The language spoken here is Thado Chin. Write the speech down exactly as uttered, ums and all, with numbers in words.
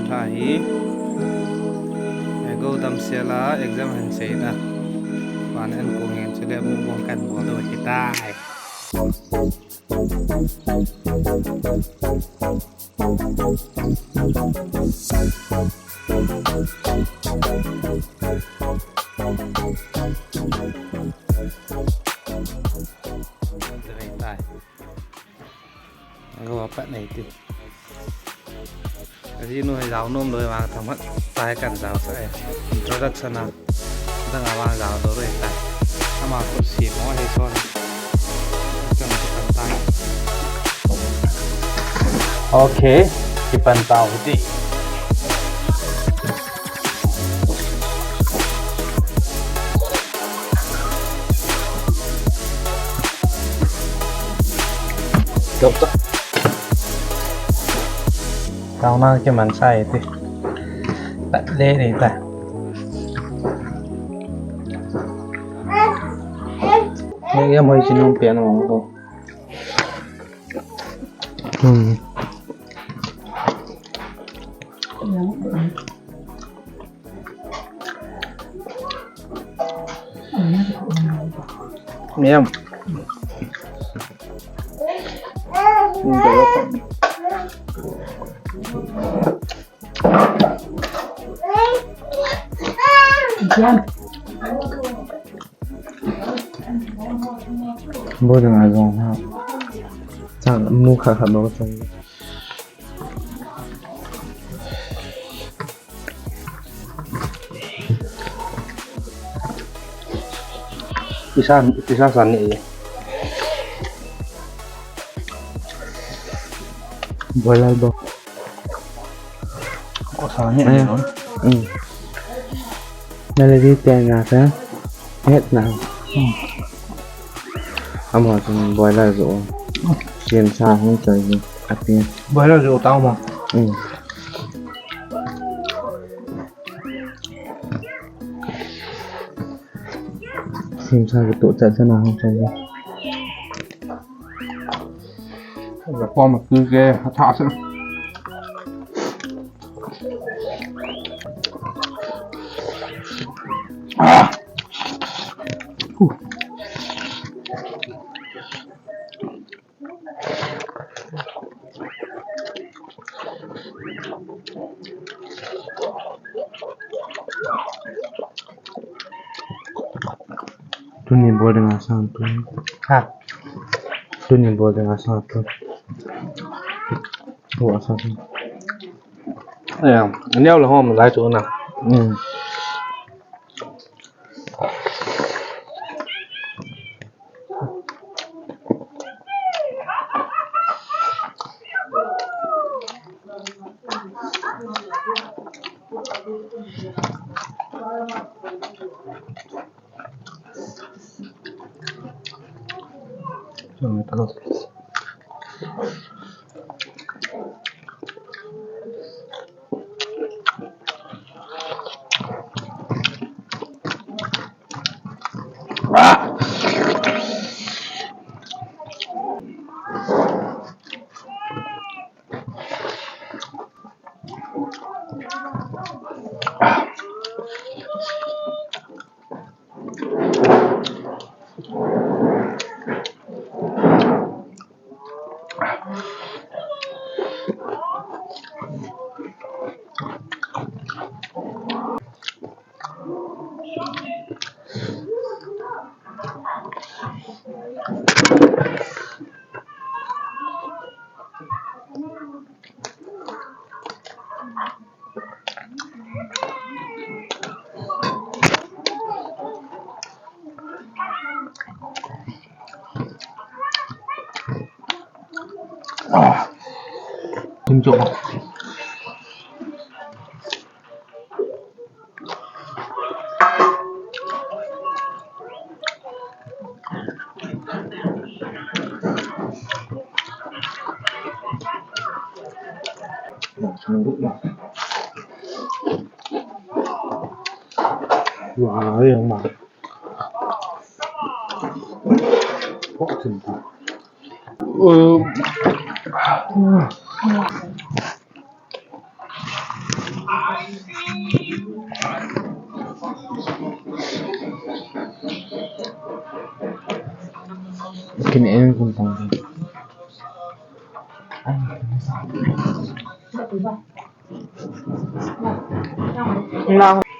Ahi. Ego dam sela exam han sei na. Pan an ko ngen chule mukbang kan bol do kitai. Ego pat nei ti. Ajinu hi jao nom loi vang thangmat tai kan jao sa e. Introduction a. Dang a vang jao do roi tai. Ama ko si mo hi son. Kan kan tai. Okay, kipan tau hiti. Dok tak. Tau na ke man sai ti. Tak le ni ta. Ni ya moi chin hung pian hung ko. Hmm. Miam. Bo dang a jong ha. Chang mu kha kha no chang. Isa, isa san ni. Boilal bo. Ko sa ni. Ayo. Hmm. Naledi tena sa. Het na. Hmm. Amo chun boilal jo. Sian sa hung choi ji. Api. Boilal jo tau mo. Hmm. Sian sa ki tu cha cha na hung choi ji. Rồi con mà cứ ghê, thả sẵn. À. Tuni bol ding a sang tu. Ha. Tuni bol ding a sang tu. Bol a sang tu. Ya, neo la hom lai tu na. Hmm. Ah. Tunjuk. Wah, yang mah. Kok sini. Eh. Kin en kun tang. Ai. Lang.